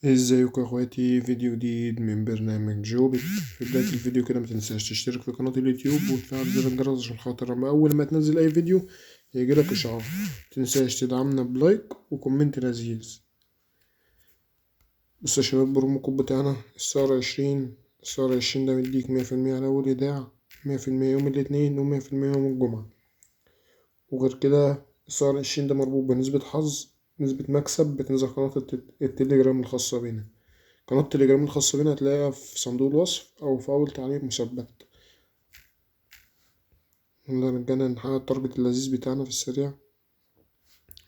ازيكم يا اخواتي؟ فيديو جديد من برنامج جوبت. في بداية الفيديو كده ما تنساش تشترك في قناة اليوتيوب وتفعل زر الجرس عشان خاطر لما اول ما تنزل اي فيديو يجيلك اشعار. متنساش تدعمنا ب like و comment لذيذ. بص يا شباب، promo code بتاعنا السعر 20، السعر 20 ده بيديك 100% على اول ايداع، 100% يوم الاثنين ومية في المية يوم الجمعة. وغير كده السعر 20 ده مربوط بنسبة حظ، نسبة مكسب بتنزل قناة التليجرام الخاصة بينا. قناة التليجرام الخاصة بينا هتلاقيها في صندوق الوصف أو في أول تعليق مثبت. يلا يا رجالة نحقق ال target اللذيذ بتاعنا في السريع.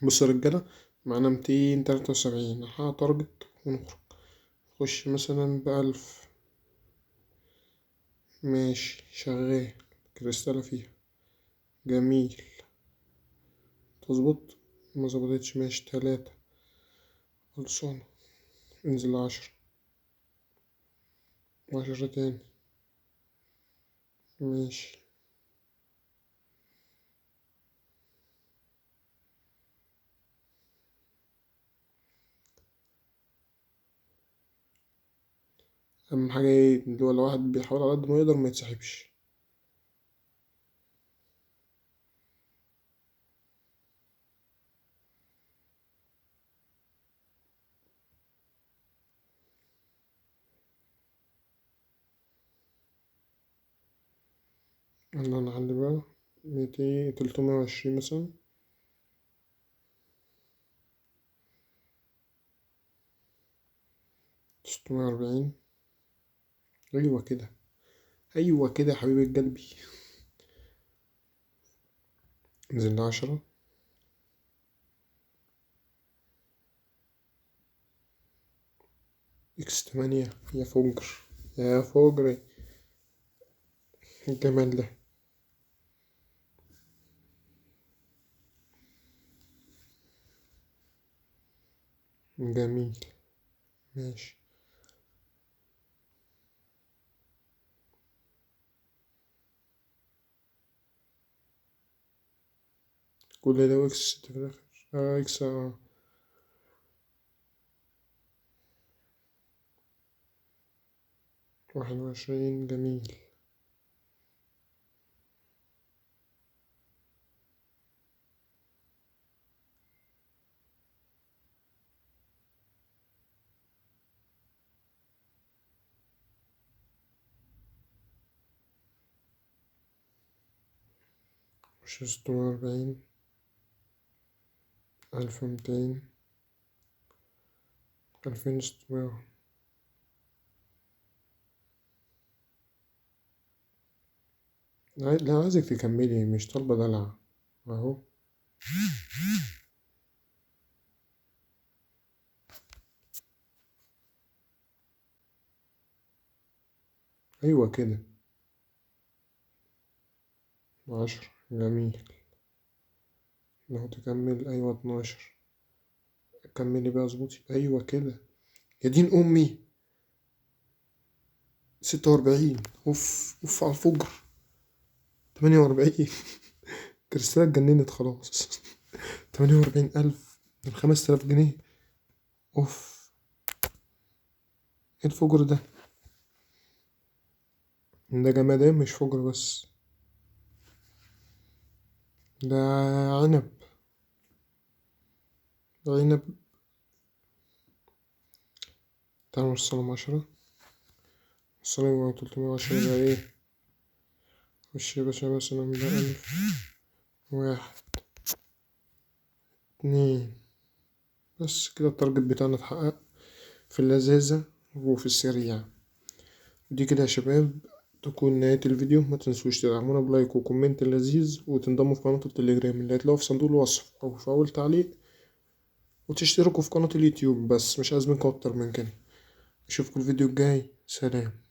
بص يا رجالة، معانا 273، نحقق target ونخرج. نخش مثلا ب1000، ماشي شغال، كريستالة فيها جميل، تظبط ما ظبطتش، ماشي 3 خلصانة، انزل 10، 10 تاني، ماشي. أهم حاجة ايه؟ اللي هو الواحد بيحاول على قد ما يقدر ما يتسحبش. يلا نعلي بقى 200، 320 مثلا. 640. أيوة كده، أيوة كده يا حبيب قلبي. نزل 10. X 8. يا فجر، يا فجر الجمال ده. جميل، ماشي. كل ده X 6 في الآخر. X، 21. جميل. مش 640، 1200، 2600. لا عايزك تكملي، مش طالبة دلع اهو. ايوه كده، 10. جميل، لو تكمل. ايوه 12. كملي بقى، اظبطي. ايوه كده يا دين امي. 46. اوف اوف على الفجر. 48. كريستالة اتجننت خلاص. 48,000 من 5000 جنيه. اوف، ايه الفجر ده؟ ده جمدان، مش فجر بس، ده عنب، ده عنب. تعالوا نوصلهم 10، نوصلهم 310. ده ايه؟ خش يا باشا مثلا ب1000، 1، 2، بس كده. ال target بتاعنا اتحقق في اللذاذة وفي السريع. دي كده يا شباب تكون نهاية الفيديو. ما تنسوش تدعمونا ب like و comment لذيذ، وتنضموا في قناة التليجرام اللي هتلاقوها في صندوق الوصف أو في أول تعليق، وتشتركوا في قناة اليوتيوب. بس مش عايز منكم أكتر من كده. أشوفكم الفيديو الجاي. سلام.